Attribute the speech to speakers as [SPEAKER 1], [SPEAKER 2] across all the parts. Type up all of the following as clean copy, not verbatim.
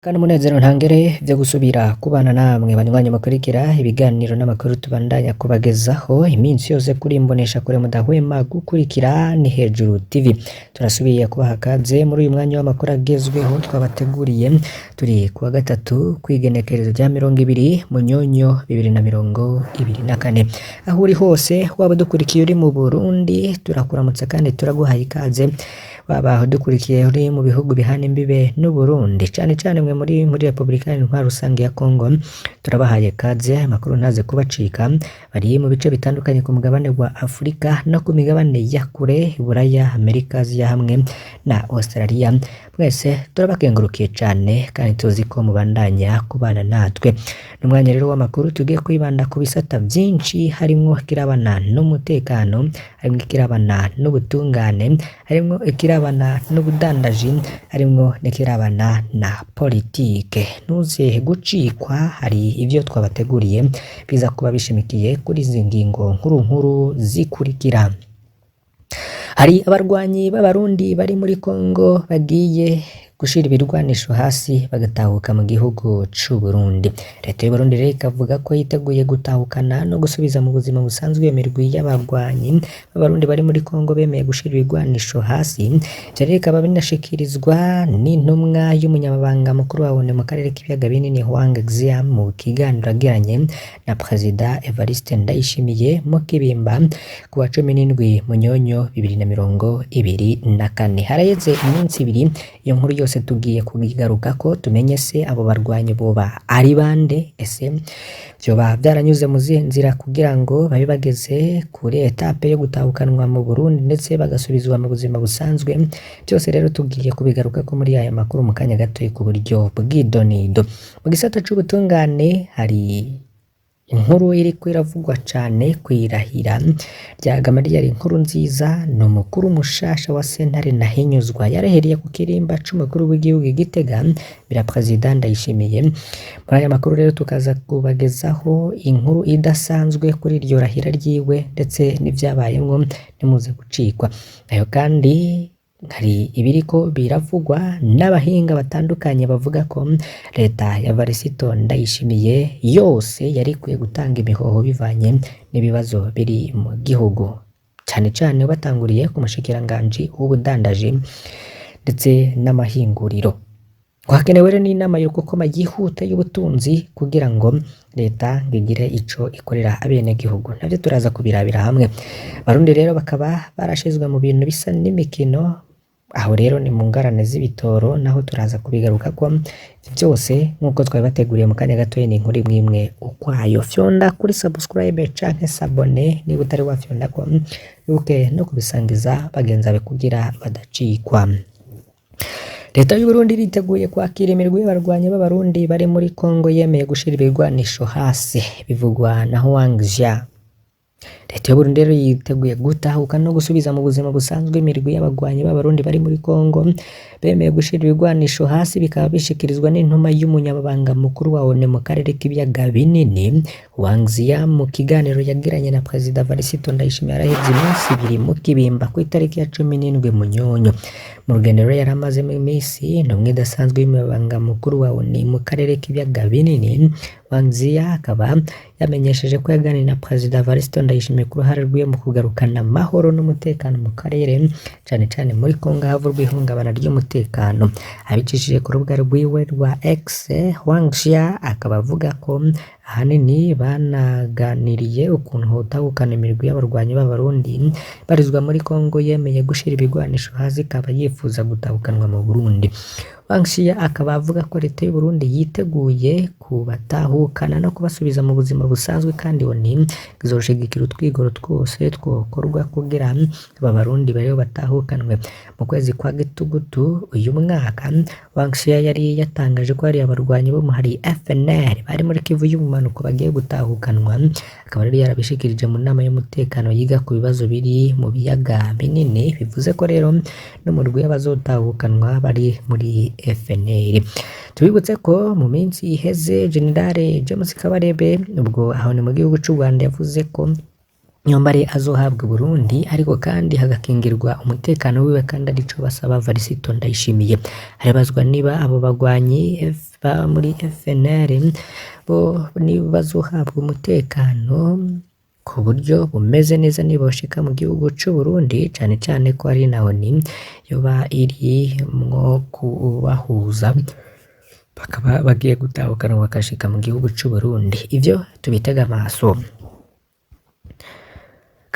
[SPEAKER 1] Kandi umunezero ntangere vyo gusubira kubana namwe banywanyi mukurikira ibiganiro n'amakuru tubandanya kubagezaho iminsi yose kuri imbonesha kure mudahwema gukurikira ni Hejuru TV. Turasubiye kubaha kaze muri uyu mwanya w'amakuru agezweho twabateguriye. Turi kuwa gatatu kw'igenekerezo rya 20 Munyonyo 2024. Aho uri hose, waba dukurikiye uri mu Burundi, turakuramutsa kandi turaguhaye ikaze. Waba udukurikiye uri mu bihugu bihana imbibe n'Uburundi, cane cane mwe muri Repubulika Iharanira Rusange ya Kongo, turabahaye kaze. Amakuru ntaze kubacika. Bari mu bice bitandukanye ku mugabane wa Afurika no ku migabane ya kure, Buraya, Amerika, Aziya hamwe na Australia, mwese turabakengurukiye cane kandi tuzi ko mubandanya kubana natwe. N'umwanya rero w'amakuru tugiye kwibanda ku bisata vyinshi, harimwo ikirabana n'umutekano, harimwo ikirabana n'ubutungane, harimwo ikirabana n'ubudandaji, harimwo n'ikirabana na politike. Ntuze gucikwa, hari ivyo twabateguriye biza kuba bishimikiye kuri izi ngingo nkuru nkuru zikurikira. Hari abarwanyi b'Abarundi bari muri Kongo bagiye gushira ibirwanisho hasi bagatahuka mu gihugu c'u Burundi. Leta y'u Burundi rero ikavuga ko yiteguye gutahukana no gusubiza mu buzima busanzwe iyo mirwi y'abarwanyi b'Abarundi bari muri Kongo bemeye gushira ibirwanisho hasi. Ivyo rero bikaba binashikirizwa n'intumwa y'umunyamabanga mukuru wa ONU mu karere k'ibiyaga binini, Huang Xia, mu kiganiro yagiranye na Perezida Evariste Ndayishimiye mu Kibimba ku wa 17 Munyonyo 2024. Haraheze iminsi 2. Iyo nkuru yose tugiye kuyigarukako, tumenye se abo barwanyi boba ari bande, ese vyoba vyaranyuze mu zihe nzira kugira ngo babe bageze kuri étape yo gutahukanwa mu Burundi ndetse bagasubizwa mu buzima busanzwe. Byose rero tugiye kubigarukako muri aya makuru mu kanya gatoyi ku buryo bw'idonido. Mu gisata c'ubutungane hari inkuru iriko iravugwa cane kwirahira rya Gamariyeri Inkuru Nziza, ni umukuru mushasha wa sentare Ntahinyuzwa. Yarahiriye ku kirimba c'umukuru w'igihugu i Gitega bira Perezida Ndayishimiye. Muri aya makuru rero tukaza kubagezaho inkuru idasanzwe kuri iryo rahira ryiwe ndetse n'ivyabayemwo, ntimuze gucikwa. Nayo kandi hari ibiriko biravugwa n'abahinga batandukanye bavuga ko leta ya Varisito Ndayishimiye yose yari ikwiye gutanga imihoho bivanye n'ibibazo biri mu gihugu, cane cane batanguriye ku mushikiranganji w'ubudandaji ndetse n'amahinguriro. Hakenewe rero n'inama y'urukokoma yihuta y'ubutunzi kugira ngo leta ngigire ico ikorera abenegihugu. Navyo turaza kubirabira hamwe. Abarundi rero bakaba barashizwe mu bintu bisa n'imikino. Aho rero ni mu ngarane z'ibitoro, naho turaza kubigarukako vyose nk'uko twabibateguriye mu kanya gatoya. Ni inkuru imwe imwe ukwayo. Fyonda kuri subscribe canke s'abonner niba utari wafyondako, wibuke no kubisangiza bagenzi bawe kugira badacikwa. Leta y'u Burundi iriteguye kwakira imirwi y'abarwanyi b'Abarundi bari muri Kongo yemeye gushira ibirwanisho hasi, bivugwa na Huang Xia. Leta y'u Burundi rero yiteguye gutahuka no gusubiza mu buzima busanzwe imirwi y'abagwanyi b'Abarundi bari muri Kongo bemeye gushira ibirwanisho hasi, bikaba bishikirizwa n'intumwa y'umunyamabanga mukuru wa ONU mu karere k'ibiyaga binini, Wang Xia, mu kiganiro yagiranye na Perezida Varisito Ndayishimiye araheze iminsi 2 mu Kibimba ku itariki ya 17 Munyonyo. Mu rugendo rero yari amazemo iminsi, intumwa idasanzwe y'umunyamabanga mukuru wa ONU mu karere k'ibiyaga binini, Wang Xia, akaba yamenyesheje ko yaganiriye na Perezida Varisito Ndayishimiye ku ruhare rwiwe mu kugarukana amahoro n'umutekano mu karere, cane cane muri Kongo ahavurwa ihungabana ry'umutekano. Abicishije ku rubuga rwiwe rwa X, Wang Xia akaba avuga ko ahanini banaganiriye ukuntu hotahukana imirwi y'abarwanyi b'Abarundi barizwa muri Kongo yemeye gushira ibigwanisho hasi, ikaba yifuza gutahukanwa mu Burundi. Wang Xia akaba avuga ko leta y'u Burundi yiteguye kubatahukana no kubasubiza mu buzima busanzwe, kandi ONU izoshigikira utwigoro twose twokorwa kugira aba Barundi bariho batahukanwe. Mu kwezi kwa Gitugutu uyu mwaka, Wang Xia yari yatangaje ko hari abarwanyi bo muri FNL bari muri Kivu y'ubumanuko bagiye gutahukanwa, akaba rero yarabishikirije mu nama y'umutekano yiga ku bibazo biri mu biyaga binini. Bivuze ko rero n'umurwi w'abazotahukanwa bari muri FNL. Tubibutse ko mu minsi iheze General James Kabarebe, ubwo aho ni mu gihugu c'u Rwanda, yavuze ko Niyombare azohabwa Burundi, ariko kandi hagakingirwa umutekano wiwe, kandi arico basaba Varisito Ndayishimiye. Haribazwa niba abo bagwanyi ba muri FNL bo niba bazohabwa umutekano ku buryo bumeze neza niboshika mu gihugu c'u Burundi, cane cane ko ari na ONU yoba irimwo kubahuza, bakaba bagiye gutahukana bakashika mu gihugu c'u Burundi. Ivyo tubitega amaso.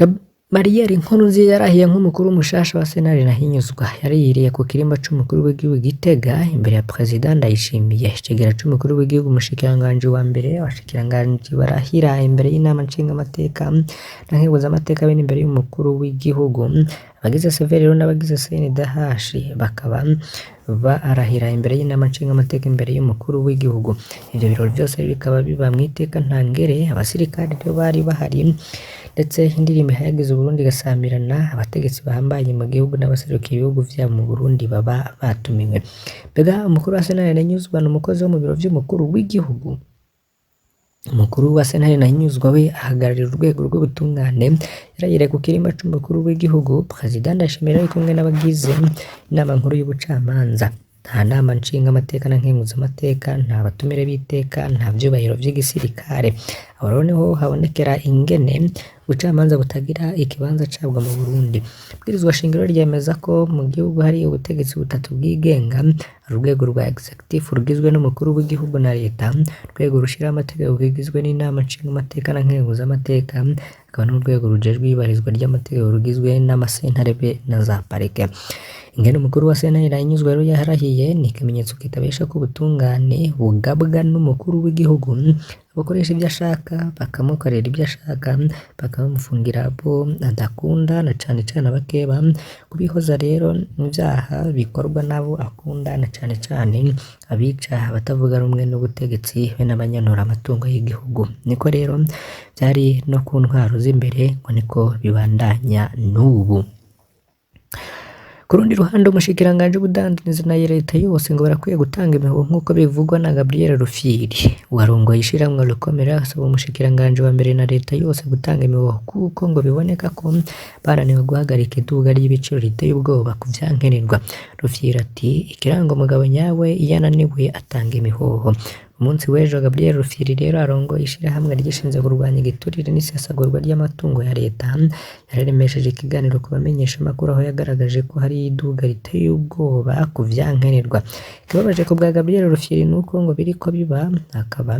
[SPEAKER 1] Gamariyeri Nkurunziza yarahiye nk'umukuru mushasha wa sentare Ntahinyuzwa. Yariyiriye ku kirimba c'umukuru w'igihugu Gitega imbere ya Perezida Ndayishimiye, icegera c'umukuru w'igihugu, umushikiranganji wa mbere, abashikiranganji barahira imbere y'inama nshingamateka na nkenguzamateka be n'imbere y'umukuru w'igihugu. Abagize Severe rero n'abagize CNDH bakaba barahira imbere y'inama nshingamateka imbere y'umukuru w'igihugu. Ivyo birori vyose bikaba biba mw'iteka ntangere. Abasirikare rero bari bahari, ndetse indirimbo ihayagiza Uburundi igasamirana. Abategetsi bahambaye mu gihugu n'abaserukiye ibihugu vyabo mu Burundi baba batumiwe. Mbega umukuru wa sentare Ntahinyuzwa ni umukozi wo mu biro vy'umukuru w'igihugu? Umukuru wa sentare Ntahinyuzwa we ahagararira urwego rw'ubutungane, yarahiriye ku kirimba c'umukuru w'igihugu. Perezida Ndayishimiye ari kumwe n'abagize inama nkuru y'ubucamanza. Nta nama nshingamateka na nkenguzamateka, nta batumire b'iteka, nta vyubahiro vy'igisirikare. Aho rero niho habonekera ingene ubucamanza butagira ikibanza cabwo mu Burundi. Ibwirizwa shingiro ryemeza ko mu gihugu hari ubutegetsi butatu bwigenga: urwego rwa executive rugizwe n'umukuru w'igihugu na leta, urwego rushiraho amategeko rugizwe n'inama nshingamateka na nkenguzamateka, hakaba n'urwego rujejwe iyubahirizwa ry'amategeko rugizwe n'amasentare be na za parike. Ingene umukuru wa sentare Ntahinyuzwa rero yarahiye ni ikimenyetso kitabesha ko ubutungane bugabwa n'umukuru w'igihugu, abukoresha ivyo ashaka, bakamukorera ivyo ashaka, bakamufungira abo adakunda na cane cane abakeba. Kubihoza rero ivyaha bikorwa n'abo akunda, na cane cane abica abatavuga rumwe n'ubutegetsi be n'abanyanura amatungo y'igihugu. Niko rero vyari no ku ntwaro z'imbere, ngo niko bibandanya n'ubu. Ku rundi ruhande, umushikiranganji w'ubudandaji na leta yose ngo barakwiye gutanga imihoho nk'uko bivugwa na Gabriel Rufyiri. Uwarongoye ishirahamwe Rukomera asaba umushikiranganji wa mbere na leta yose gutanga imihoho, kuko ngo biboneka ko bananiwe guhagarika iduga ry'ibiciro riteye ubwoba ku vyankenerwa. Rufyiri ati ikiranga umugabo nyawe iyo ananiwe atanga imihoho. Umunsi w'ejo Gabriel Rufyiri rero arongoye ishirahamwe ryishinze kurwanya igiturire n'isesagurwa ry'amatungo ya leta, yararemesheje ikiganiro ku bamenyeshamakuru aho yagaragaje ko hari iduga riteye ubwoba ku vyankenerwa. Ikibabaje ku bwa Gabriel Rufyiri nuko ngo biriko biba, hakaba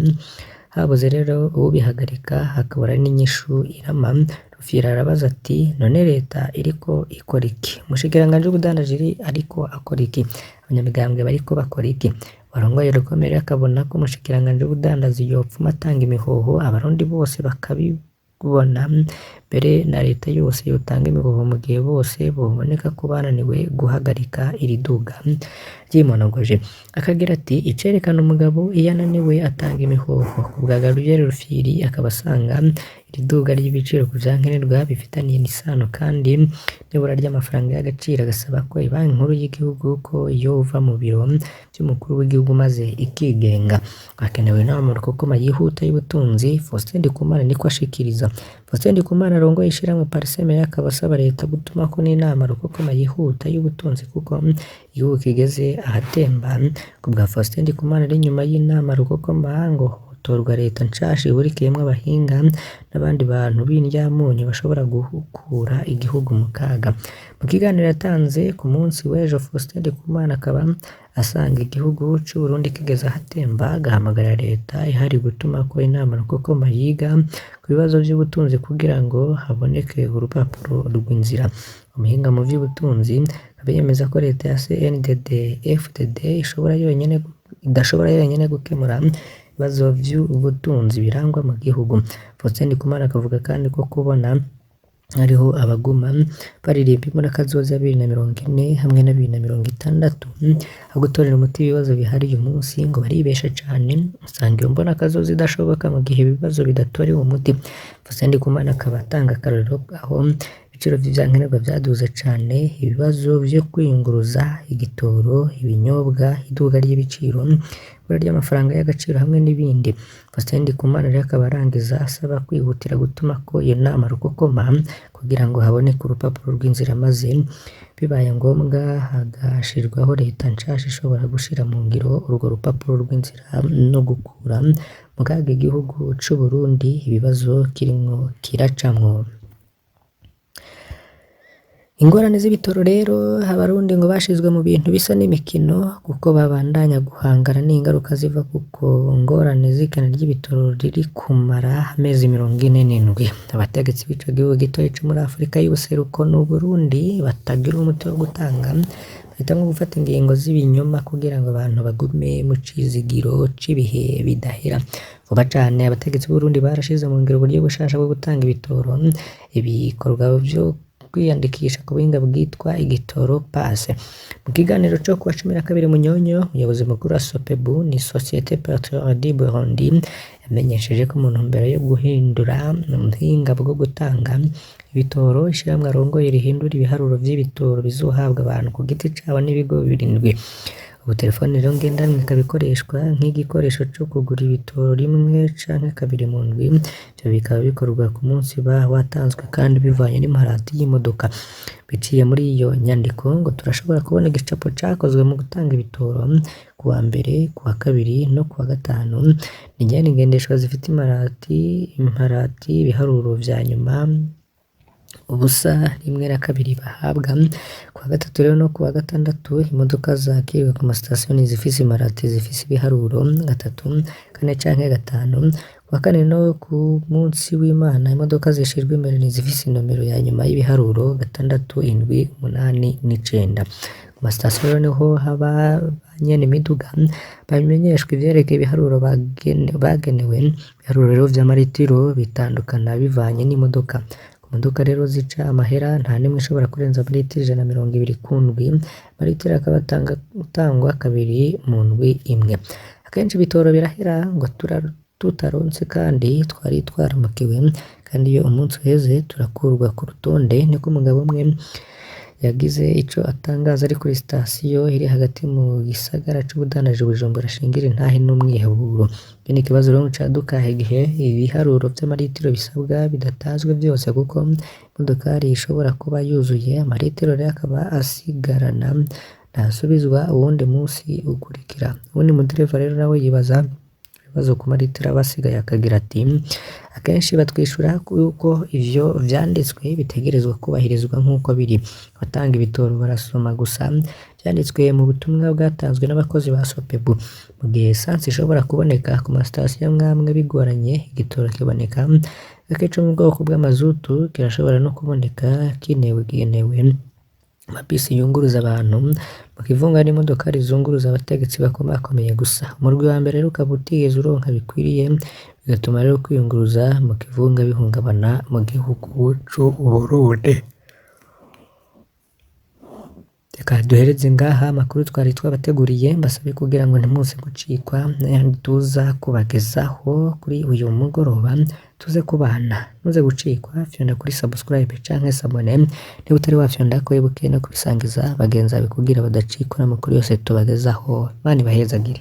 [SPEAKER 1] habuze rero uwubihagarika, hakabura n'inyishu irama. Rufyiri arabaza ati none leta iriko ikora iki? Umushikiranganji w'ubudandaji ariko akora iki? Abanyamigambwe bariko bakora iki? Warongoye Rukomere akabona ko umushikiranganji w'ubudandaji yopfuma atanga imihoho, abarundi bose bakabibona, mbere na leta yose yotanga imihoho mu gihe bose boboneka ko bananiwe guhagarika iri duga ryimonogoje. Akagira ati icerekana umugabo iyo ananiwe atanga imihoho. Ku bwa Gabriel Rufyiri akaba asanga iri duga ry'ibiciro ku vyankenerwa bifitaniye isano kandi n'ibura ry'amafaranga y'agaciro, agasaba ko Banki Nkuru y'igihugu ko yova mu biro vy'umukuru w'igihugu maze ikigenga. Hakenewe inama rukokoma yihuta y'ubutunzi, Faustin Ndikumana niko ashikiriza. Faustin Ndikumana arongoye ishirahamwe Parseme akaba asaba leta gutumako n'inama rukokoma yihuta y'ubutunzi kuko igihugu kigeze ahatemba. Ku bwa Faustin Ndikumana ari inyuma y'inama rukokoma ngo hotorwa leta nshasha ihurikiyemwo abahinga n'abandi bantu b'indyamunyu bashobora gukura igihugu mu kaga. Mu kiganiro yatanze ku munsi w'ejo, Faustin Ndikumana akaba asanga igihugu c'Uburundi kigeze ahatemba, agahamagarira leta ihari gutumako inama rukokoma yiga ku bibazo vy'ubutunzi kugira ngo haboneke urupapuro rw'inzira. Umuhinga mu vy'ubutunzi akaba yemeza ko leta ya CNDD FDD ishobora yonyene idashobora yonyene gukemura ibibazo vy'ubutunzi birangwa mu gihugu. Faustin Ndikumana akavuga kandi ko kubona hariho abaguma baririmba imbonakazoza ya 2040 hamwe na 2060 aho gutorera umuti ibibazo bihari uyu munsi, ngo baribesha cane, usanga iyo mbonakazoza idashoboka mu gihe ibibazo bidatorewe umuti. Faustin Ndikumana akaba atanga akarorero aho Ibiciro vy'ivyankenerwa vyaduze cane, ibibazo vyo kwiyunguruza, igitoro, ibinyobwa, iduga ry'ibiciro, ibura ry'amafaranga y'agaciro hamwe n'ibindi. Faustin Ndikumana rero akaba arangiza asaba kwihutira gutuma ko iyo nama rukokoma kugira ngo haboneke urupapuro rw'inzira, maze bibaye ngombwa hagashirwaho leta nshasha ishobora gushira mu ngiro urwo rupapuro rw'inzira no gukura mu kaga igihugu c'Uburundi ibibazo kirimwo kiracamwo. Ingorane z'ibitoro rero, abarundi ngo bashizwe mu bintu bisa n'imikino kuko babandanya guhangana n'ingaruka ziva kuko ngorane z'ikena ry'ibitoro riri kumara amezi 47. Abategetsi b'ico gihugu gitoyi co muri Afrika y'ubuseruko n'Uburundi batagira umuti wo gutanga, bahitamwo gufata ingingo z'ibinyoma kugira ngo abantu bagume mu cizigiro c'ibihe bidahera. Vuba cane abategetsi b'Uburundi barashize mu ngiro uburyo bushasha bwo gutanga ibitoro, ibikorwa vyo kwiyandikisha ku buhinga bwitwa igitoro pass. Mu kiganiro co kuwa 12 Munyonyo, umuyobozi mukuru wa SOPEBU, ni Société Pétrolière du Burundi, yamenyesheje ko mu ntumbero yo guhindura ubuhinga bwo gutanga ibitoro, ishirahamwe arongoye rihindura ibiharuro vy'ibitoro bizohabwa abantu ku giti cabo n'ibigo birindwi. Ubu telefone rero ngendanwa ikaba ikoreshwa nk'igikoresho co kugura ibitoro rimwe canke kabiri mu ndwi, ivyo bikaba bikorwa ku munsi uba watanzwe kandi bivanye n'imparati y'imodoka. Biciye muri iyo nyandiko ngo turashobora kubona igicapo cakozwe mu gutanga ibitoro kuwa mbere, kuwa kabiri no kuwa gatanu, ni ingendeshwa zifite imparati ibiharuro vya nyuma ubusa, rimwe na kabiri bahabwa. Kuwa gatatu rero no kuwa gatandatu imodoka zakiriwe ku masitasiyo zifise imparati zifise ibiharuro gatatu, kane canke gatanu. Kuwa kane no ku munsi w'Imana imodoka zishirwa imbere nizifise inomero ya nyuma y'ibiharuro gatandatu, indwi, umunani n'icenda. Ku masitasiyo rero niho haba banyene imiduga bamenyeshwa ivyerekeye ibiharuro bagenewe. Ibiharuro rero vy'amaritiro bitandukana bivanye n'imodoka. Ku modoka rero zica amahera nta nimwe ishobora kurenza amaritiro 120 ku ndwi, amaritiro akaba atangwa kabiri mu ndwi imwe. Akenshi ibitoro birahera ngo tutaronse kandi twari twaramukiwe, kandi iyo umunsi uheze turakurwa ku rutonde, niko umugabo umwe yagize ico atangaza ari kuri sitasiyo iri hagati mu gisagara c'ubudandaji Bujumbura ashingira intahe n'umwiheburo. Ikindi kibazo rero caduka igihe ibiharuro vy'amaritiro bisabwa bidatazwe vyose, kuko imodokari ishobora kuba yuzuye amaritiro rero akaba asigarana ntasubizwa uwundi munsi ukurikira. Uwundi mudereva rero nawe yibaza ibibazo ku maritiro aba asigaye akagira ati akenshi batwishura yuko ivyo vyanditswe bitegerezwa kubahirizwa nk'uko biri. Abatanga ibitoro barasoma gusa vyanditswe mu butumwa bwatanzwe n'abakozi ba SOPEBU. Mu gihe esanse ishobora kuboneka ku masitasiyo amwe amwe bigoranye, igitoro kiboneka gake co mu bwoko bw'amazutu kirashobora no kuboneka kinegenewe. Amabisi yunguruza abantu mu kivunga n'imodokari zunguruza abategetsi bakomakomeye gusa. Umurwi wa mbere rero ukaba utigeze uronka bikwiriye, bigatuma rero kwiyunguruza mu kivunga bihungabana mu gihugu c'Uburundi. Reka duhereze ngaha amakuru twari twabateguriye, mbasabe kugira ngo ntimuze gucikwa n'ayandi tuza kubagezaho kuri uyu mugoroba, tuze kubana. Ntuze gucikwa, fyonda kuri subscribe canke s'abone niba utari wafyondako, wibuke no kubisangiza bagenzi bawe kugira badacikwa n'amakuru yose tubagezaho. Imana ibahezagire.